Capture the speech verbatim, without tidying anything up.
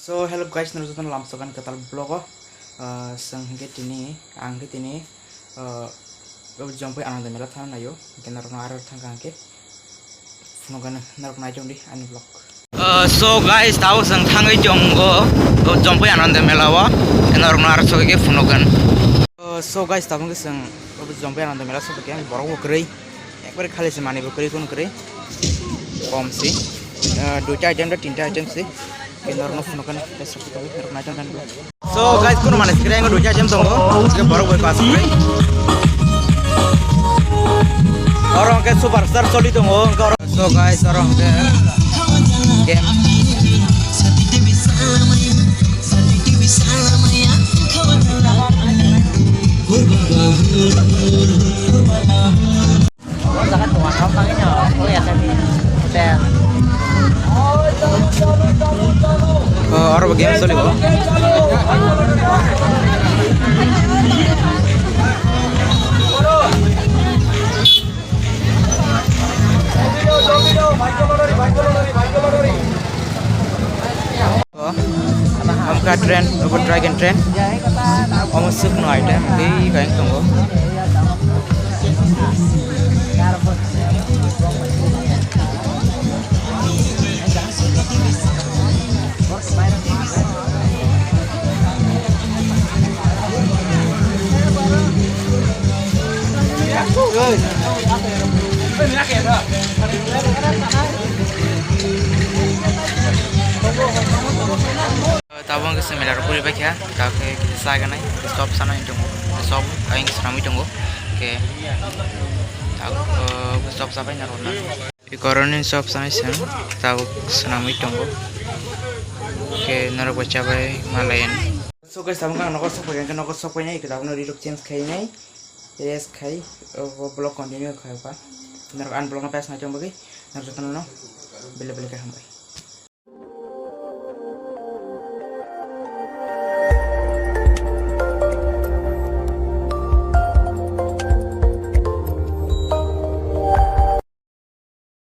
So hello guys, norok jotono lamsokan kwtal vlog o. Ah, chwng hinkhe tini, ang hinkhe tini, ah, o Jompui Ananda Mela thangna naio, hinkhe norokno aro thangkha hinkhe phunukgano, norok naichongdi ani vlog. Ah, so guys, tabuk chwng thangwi tongo o Jompui Ananda Mela o, hinkhe norokno aro sogwi khe phunukgano. Uh, so guys, tabuk khe chwng obo Jompui Ananda Mela sokphaikha, borok bo kwrwi, ekbare khali se manwi bo kwrwi, kunu kwrwi, kom se, uh, duita item da tinta item se, ke norokno phunukgano, tei sokphaikha, norok naitok thani. So guys, kunu manwi se kwrwi, ang duita item tongo, ke borok bai pass kwrwi. Oro hwnkhe superstar choli tongo, hwnkhe oro. So guys, oro hwnkhe game. Oh, oro bo game choli bo. Amka train, obo dragon train. Omo sukno item, tei kaiyang tongo. Tabuk hwnkhe chwng mela rok puri paikha, tabuk khe kisa chaganai, chop sanai tongo, chop ayang swnamwi tongo, khe tabuk chop chabai narwkna. Koroni chop sanai chwng tabuk swnamwi tongo, khe norok bai chabai malai. So guys, tabuk ang nogo sokphaikha, nogo sokphainai, khe tabukno rirok change khainai, rest khai, o vlog continue khai pa. Norok ang vlogno pass nai tong bagwi, norok jotono bele bele khe hambai.